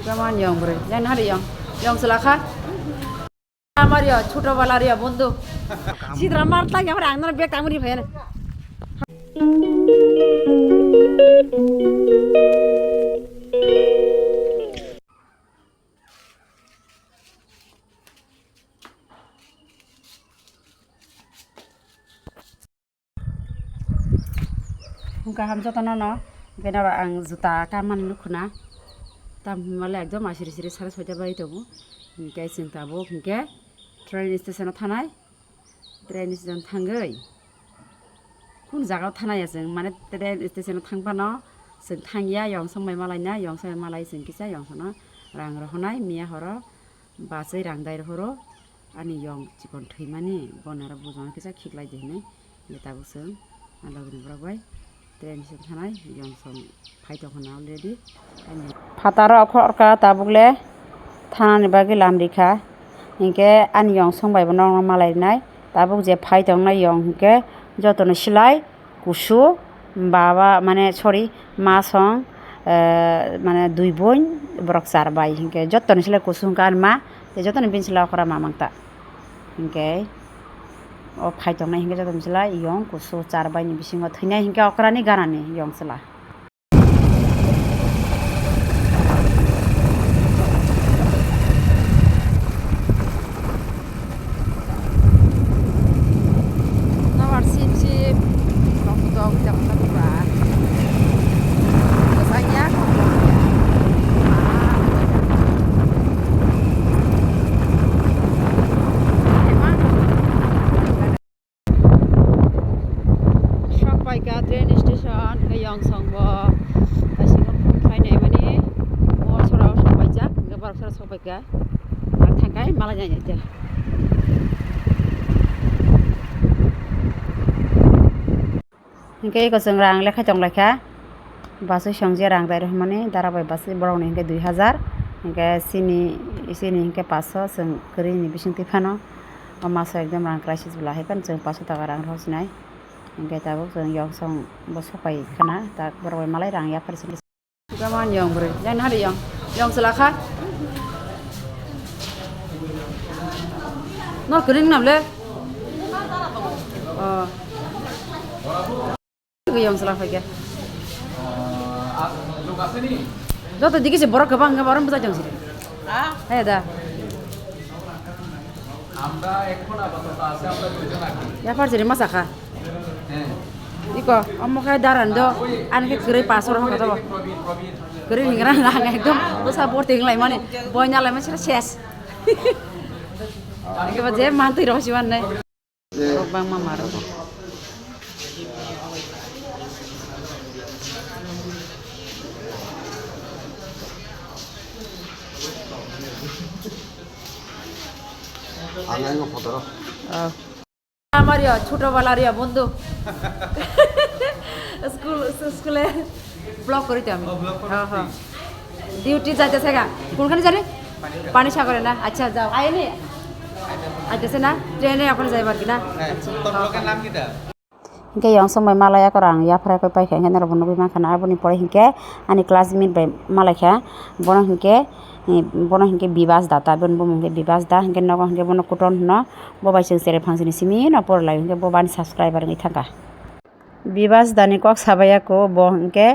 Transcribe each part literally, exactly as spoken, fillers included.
Kaman yong bre, yang hari yong, yong selaka. Amar ya, chuto bala ya, bondu. Sidra mar ta yang hari angnar bek tamuri phayana. Hwnkha ham jotono no, hwnkhe norok ang juta kanmani nukhuna. Tam hwnmale ekdom asiri siri sare soita bai tongo. Hwnkhe chwng tabuk hwnkhe train station o thanai. Train station thangwi kun jaga o thanaya chwng, mane train station o thang phano chwng thangya, yong song bai malaina, yong song bai malai chwng kisa yong phano rang rohonai miya horo. Bachai rang dai rohoro, ani yong chikon thwimani, bonaro bujong kisa khiklai di hinwi, ye tabuk chwng, a logini borok bai, train se thanai, yong song phai tong khna already, ani. Phataro okhorka tabuk le thanani bagwi lam rikha, hinkhe ani yong song bai bo nokno malai rinai, tabuk je phai tongnai yong hinkhe jotono silai, kusu, baba, mane, sorry, ma song, eh, mane, dui boin, borok char bai, hinkhe jottoni sle kusu hwnkha ani ma, tei jottoni bini sle okra ma mangta. Hinkhe o phai tongnai hinkhe jottoni sle yong kusu char bai ni bisingo thwinai hinkhe okrani ganani yong chwla. Nabar sip sip, tong tong, jang tong ba. Bwsanya. Sok paikha train station, hwnkhe yong song bo bicycle phai naimani mol sora o sok paijak, hwnkhe borok sora sok paikha. Ang thangkhai malai nai nai. Hwnkhe eko chwng rang lekha tong laikha, bachwi songje rang dai rw hwnmani dara bai bachwi borokni hwnkhe dui hazar, hwnkhe chini, chini hwnkhe paso chwng kwrwini bisingtwi phano. O maso ekdom rang crisis bo lahai phano chwng paso taka rang rw sinai. Hwnkhe tabuk chwng yong song bo sopai khna, tak borok bai malai rang yaphar sini. Gaman yong bwrwi, yang hari yong, yong selaka. Nor kwrwng nam le. Oh. Yong sela phaikha. Joto digi se borok kwbang wngkha, borok bwsa jang se. Hai da. Yaphar siri masa kha. Iko, omo khe daran do, ani khe kwrwi paso rok kha to. Kwrwi hingra ang ekdom bwsa borti hinglai mani, boina lai mani sira ses. Iko je mantwi rok si wan nai. Borok bangma maro. Ang ang photo. Oh. আমার ইয়া, ছোটবেলার ইয়া বন্ধু। স্কুল, স্কুলে ব্লক করি তো আমি। ও, ব্লক করো হ্যাঁ, তুমি? হ্যাঁ। ডিউটি যাইতেছে গা। কোনখানে জানি? পানি সাগরে না? আচ্ছা, যাও। আয়নি? আইতেছে না? ট্রেনে এখন যাইবার কি না? হ্যাঁ, আচ্ছা, তোর হ্যাঁ, ব্লকের হ্যাঁ। নাম কিটা? Hingke yong song bai malai ya korang yaphrai koi paikha, hingke norok bo nugui mankha na, aboni pore hingke ani classmate bai malai kha, bono hingke, eh, bono hingke Bibas da ta, bini bumung hingke Bibas da, hingke nogo hingke bono Kuton hino, bo bai chwng cherai phangsini simi no porlai, hingke bo bani subscriber wngwi thangkha. Bibas da ni kok sabai ya ko, bo hingke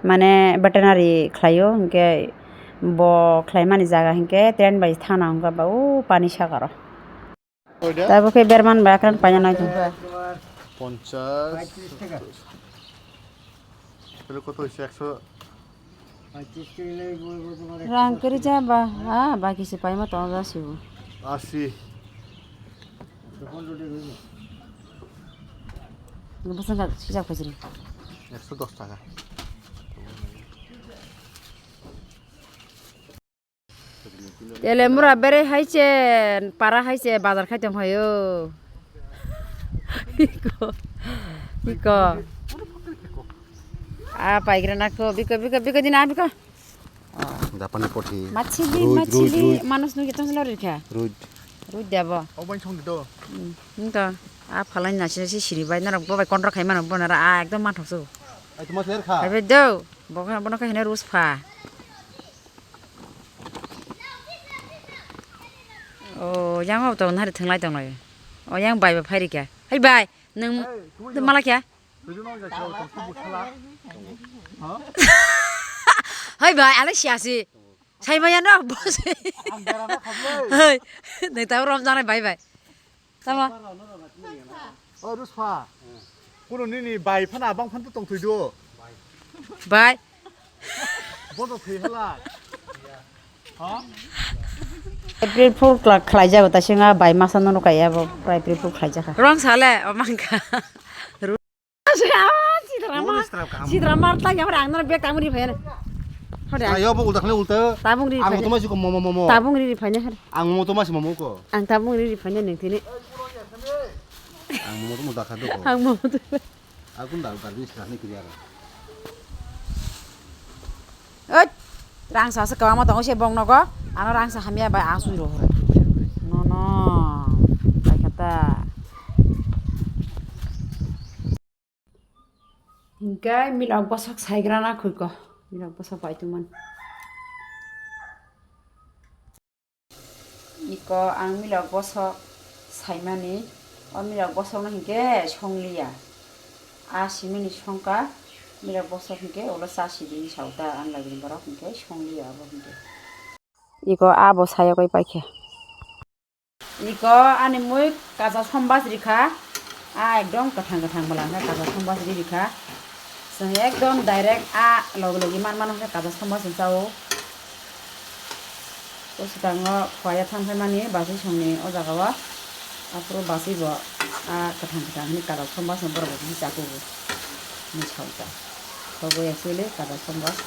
mane veterinary khlaio, hingke bo khlaimani jaga hingke train bai thangna hingke ba o pani sakaro. Tabuk khe berman bai akhran paina nai tong. পঞ্চাশ। তাহলে কত হইছে? একশো। Rang kwrwi cha ba, ha, ba kisi paima tong ja sibo. আশি। Bwswk kha sijak phaisiri. একশো দশ টাকা। Telemura bere hai se, para hai se, bazar khai tong phaio. Iko, iko. A paigra na ko, biko, biko, biko dina, biko. Japani pothi. Machili, ruj, ruj, machili, ruj. Manus nungki tong lori kha. Ruj. Ruj debo. O bai song do. Hmm, to. A phalai na si, si siri bai, norok bo bai control khai mano, bo nara a ekdom manthok su. Ai, tu mas ler kha. Hai bai do. Bo kha, bono kha hine ruj pha. O, yang o tong nari thwnglai tong lai. O, yang bai ba phai rikha. Hai bai, nung Hey, tungui tong yo. Mala kya? Tungui no ja chao tong tu buthala. Ha? Hai bai, ale siasi. Sai maya no, boss. Ang bera no khablai. Hai, nai tau rom janai bai bai. Tamo? O Ruspha. Kuno nini bai phana abang phan to tong thoi do. Bai. Bodo thoi hala. Ha? April fool kla-, khlai jago, ta singa bai masa nono kaya bo, pura April fool khlai jakha. Rong sale, o mangka. Sidra Bodo mar, sidra kaham. Sidra mar ta yamar ang nang bek tabung ri phai. Hore. Ayo bo ulta khle ulta. Tabung ri phai. Ang to masi ko momo momo. Tabung ri phai ne hore. Ang momo to masi momo ko. Ang tabung ri phai ne neng tini. Ang momo to ulta kha do ko. Ang momo to. Akun da garbis kha ne kiriya. Oi, rangsa se kwbangma tongo se bong nogo. Ano rangsa hamya bai asui ro. No, no. Bai kata. Hingke milok bosok saigrana khuiko. Milok bosok bai tongmani. Iko ang milok bosok saimani, o milok bosokno hinkhe songliya. A simini songkha milok bosok hinkhe ulo cha sidi sao ta, ani lagini borok hinkhe songliya obo hinkhe. Iko abo sayogwi paikha. Iko ani mui kacha sombas rikha. A ekdom kwthang kwthang bwla khe kacha sombas ri rikha. Chwng ekdom direct a logi logi man mano khe kacha sombas chao. O swkango khwaya thang phaimani basi songni o jaga o. Aphuru basi bo a kwthang kwthang hwnwi kacha sombas no borok bo hwnwi chakugo. Hwnwi sao ta. Khobo actually kacha sombas.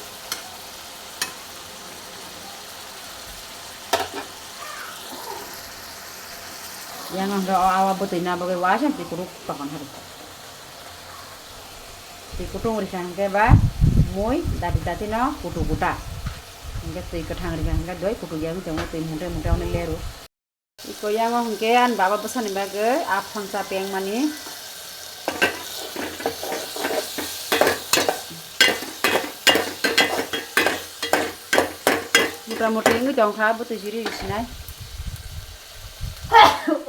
Yang ang o awa bwtwi na bagwi waisa twi kutuk tongkha hari. Twi kutung rikha hwnkhe ba mui dati dati no kutu kuta. Hwnkhe twi kwthang rikha hwnkhe doi kutuk ya wngwi tongo twi munte munte ono leru. Iko yango hwnkhe ani baba bwsani bagwi aphang cha pengmani. Mota moti wngwi tongkha bwtwi siri risinai.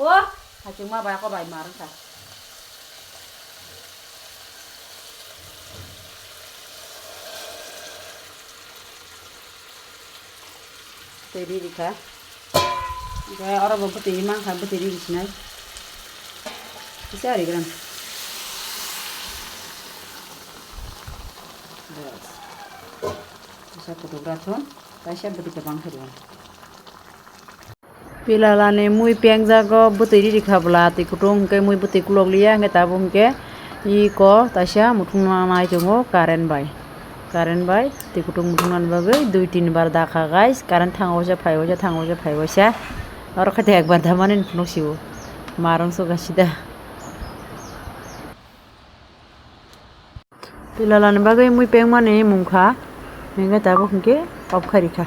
O hachukma bai ako bai mar wngkha. Twi ri rikha. Oke, oro bo bwtwi mankha, bwtwi ri risinai. Kisa ari gram. Bas. Kisa kutuk rathon, kaisa bwtwi kwbang khe rw. Pilalani mui pengjago, bwtwi ri rikha bwla, twi kutung hwnkhe mui bwtwi kulok liya, hwnkhe tabuk hwnkhe iko taisa muthung nang nai tongo current bai. Current bai twi kutung muthung nani bagwi dui tin bar dakha, guys. Current thango waisa phai waisa, thango waisa phai waisa. Oro khe ekbar da mani phunuk sio. Marung suga sida. Pilalani bagwi mui pengmani mungkha. Hwnkhe tabuk hwnkhe off kharikha.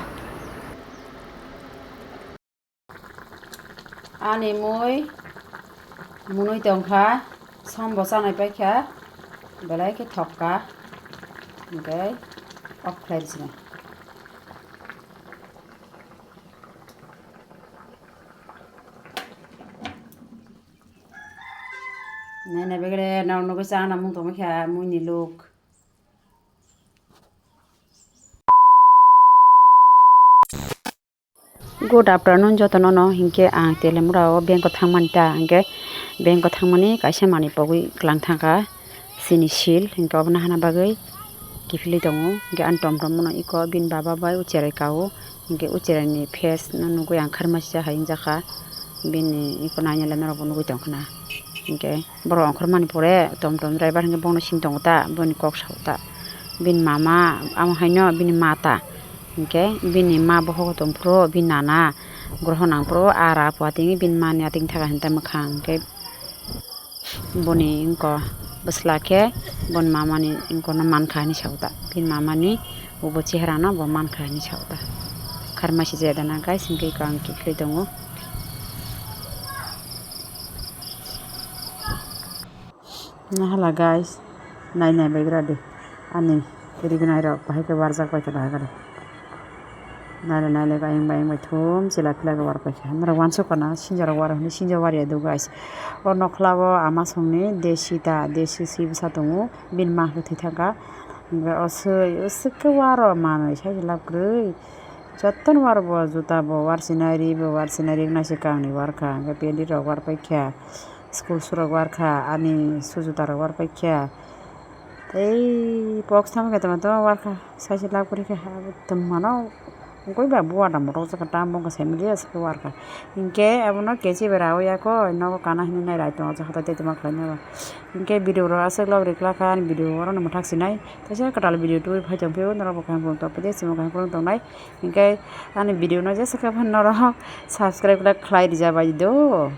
Ani mui munui tongkha, som bo chanai paikha, belai khe thokka, hwnkhe off khlai rwsino. Nai nai begre nang nugwi chana mung tongkha mui ni luk. Good afternoon jotono no, hinkhe ang Telemura o bank o thangmani ta, hinkhe bank o thangmani kaisa manwi pogwi kwlang thangkha, chini sil, hinkhe obono hana bagwi kiphilwi tongo, hinkhe ani tom tom bono iko bini baba bai o cherai kao, hinkhe o cherai ni face no nugwi ang kharmasi hai wngjakha, bini iko nainai lai norok bo nugwi tongkhna, hinkhe. Borok ongkhormani pore tom tom driver hinkhe bono sing tongo ta, boni kok sao ta. Bini mama amo haino bini ma ta. Hinkhe bini ma bohogo tongphuru bini nana groho nangphuru ara apo ating bini mani ating thaga hinta mwkhang hinkhe boni wngko bwsla khe boni mamani wngkono mankha hinwi sao ta. Bini mamani ubo cheharano bo mankha hinwi sao ta. Kharmasi jaya dana guys hinkhe iko ang kiphilwi tongo. Nahala guys, nai nai baigra de ani rignai rok bahai khe barjak bai khe bahai khe. Naile naile bayang bayang bai thum chila phila khe war paikha. Norok wansuk kana sinjak rok war hwnwi sinjak war ya do guys. O nokhla o ama songni desi ta desi si bwsa tongo bini ma hwnkhe thwi thangkha. Hwnkhe o swi o swk khe war o manwi sai se lab kwrwi. Jotono war bo juta bo war sinai ri bo war sinai ri wngnaisi kangni war kha hwnkhe pant rok war paikha. School shoe rok war kha ani shoe juta rok war paikha. Tei box tamo khe tamo tamo war kha, saise lab kwrwi khe ha, tongmano wngwi ba buwa da motok jaka tam bo wngkha sai mili aswk war kha. Hinkhe abono kechi bai rawi ya kho, nogo kana hinwi nai rai tongo, jaka tai tei tongma khlai nai ba. Hinkhe video rok aswk log rikla kha, ani video oro no mwthak sinai. Teisa kwtal video tubui phai tong phio, norok bo kaham khulum tong phai de, chwngno kaham khulum tongnai. Hinkhe ani video no jesa khe phano norok subscribe khlai rija bai do.